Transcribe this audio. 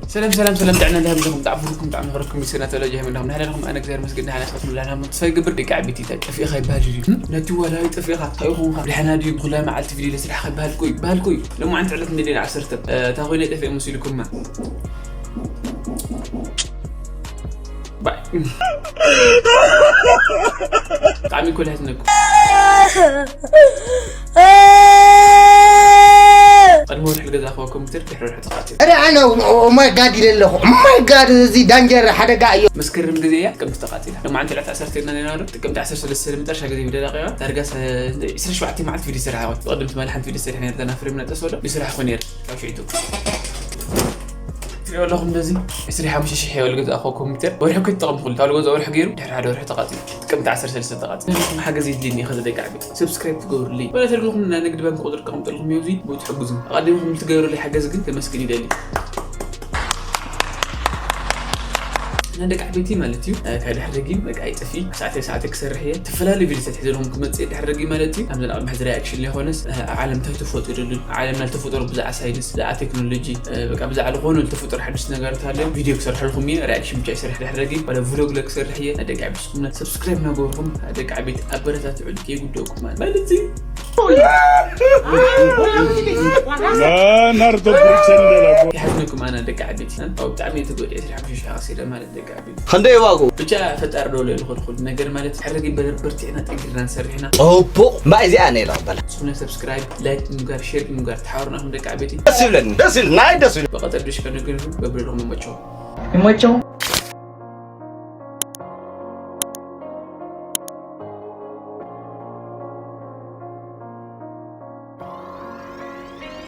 ሰላም ሰላም ሰላም፣ ጥዕና እንዳሃብ ኣለኹም፣ ጣዕም ፍሩኩም፣ ጣዕም ንኽረኩም፣ ይስና ተለጃ ሃብ እንዳኹም፣ ንሓደ ኣለኹም፣ ኣነ እግዚኣብሔር መስገን፣ ንሓደ ሰት ምላና ምን ትፈይ ግብር ደቂ ዓቢቲ፣ ጠፊእኻ ይበሃል እዩ። ነቲ ዋላዊ ጠፊእኻ፣ እንታይ ይኹንኻ፣ ብድሕና ድዩ፣ ብኹላይ መዓልቲ ቪድዮ ስራሕ ይበሃል፣ ቆይ፣ ይበሃል፣ ቆይ። ሎማዓንቲ ዕለት እንደ ደና ዓሰርተ፣ እ፣ እታ ኮይነ ጠፊኤ መሲልኩማ። ባይ። ብጣዕሚ እኮ ልሕዝነኩም። ቅድሚ ወርሒ ገዛ ኮምፒውተር ድሕሪ ወርሒ ተቓጺሉ። ኧረ ኣነ ኦማይ ጋድ ኢለ ኣለኹ። ኦማይ ጋድ፣ እዚ ዳንጀር ሓደጋ እዩ። መስከረም ግዜ እያ ጥቅምቲ ተቓጺላ። ሎማዓንቲ ዕለት ዓሰርተ ኢልና ነይርና ዶ? ጥቅምቲ ዓሰርተ ሰለስተ መጨረሻ ግዜ ቪድዮ ለቂቐ። ዳርጋ ሰ-፣ ዕስራን ሸውዓተን መዓልቲ ቪድዮ ሰሪሓ። ብቐደም ትማሊ ሓንቲ ቪድዮ ሰሪሐ ነይረ፣ እታ ፍሬም ነጠሶ ዶ? ይስራሕ እኮ ነይረ። ካብ ሽዒቱ። ትሪኦ ኣለኹም እንደዚ ዕስራን ሓሙሽተን ሽሕ እየ ዝገዛእኹ ኮምፒውተር። ወርሒ እኮ ተጠቐምኩሉ። ታሉ ገዛ ወርሒ ገይሩ፣ ድሕሪ ሓደ ወርሒ ተቓጺሉ። ጥቅምቲ ዓሰርተ ሰለስተ ተቓጺሉ። ንስኹም ሓገዝ የድልየኒ እዩ፣ ከዚ ደቂ ዓበይቲ። ሰብስክራይብ ትገብሩለይ። ወላ ተደልኹም ናይ ንግድ ባንክ ቁጽሪ ክቐምጠልኩም እዩ፣ እዚ ብኡ ትሕግዙ። ኣቐዲምኩም ትገብሩለይ ሓገዝ ግን ተመስገን ይደሊ። እና ደቂ ዓበይቲ ማለት እዩ፣ እ፣ ካብ ድሕሪ ደጊም በቃ ኣይጠፊ። ሰዓተይ ሰዓተይ ክሰርሕ እየ። ዝተፈላለዩ ቪድዮታት ሒዘልኩም ክመጽእ እየ ድሕሪ ደጊም ማለት እዩ። ከምዚ ንኣብነት ሕዚ ሪያክሽን ዘይኮነስ፣ እ፣ ዓለም እንታይ ተፈጢሩ፣ ዓለምና ዝተፈጠሩ ብዛዕባ ሳይንስ፣ ብዛዕባ ቴክኖሎጂ፣ እ፣ በቃ ብዛዕባ ዝኾነ ዝተፈጠሩ ሓድሽ ነገራት ኣለዉ። ቪድዮ ክሰርሐልኩም እየ። ሪያክሽን ብቻ ይሰርሕ ድሕሪ ደጊም። ወላ ቭሎግ ለክሰርሕ እየ። ናይ ደቂ ዓበይቲ ንስኹም ሰብስክራይብ እናገበርኩም ደቂ ዓበይቲ ኣበረታትዑ፣ ከይጉደኩም ማለት፣ ማለት እዩ። ናርዶ ብሪክሰን ደላ። ይሓዝነኩም ኣና ደቂ ዓበይቲ። ኣብ ብጣዕሚ እየ ተጎዲኤ፣ ዕስራን ሓሙሽተን ሽሕ ከሲረ ማለት ደቂ ዓበይቲ። ክንደይ ዋግኡ? ብቻ ፈጣሪ ደውሎ ይልኹል ኩሉ ነገር ማለት ሕርግ ይበለ፣ በርቲዕና ጠንኪርና ሰሪሕና። ጽቡቕ። እምባ እዚኣ ነይ ልቕበላ። ንስኹም ሰብስክራይብ፣ ላይክ ምግባር፣ ሼር ምግባር ተሓባሩና ከም ደቂ ዓበይቲ። ደስ ይብለኒ፣ ደስ ይብል፣ ናይ ደስ ይብል። ብቐጠር ድሽ ከነገርኩም ገብረልኹም ይመቸው። ይመቸው።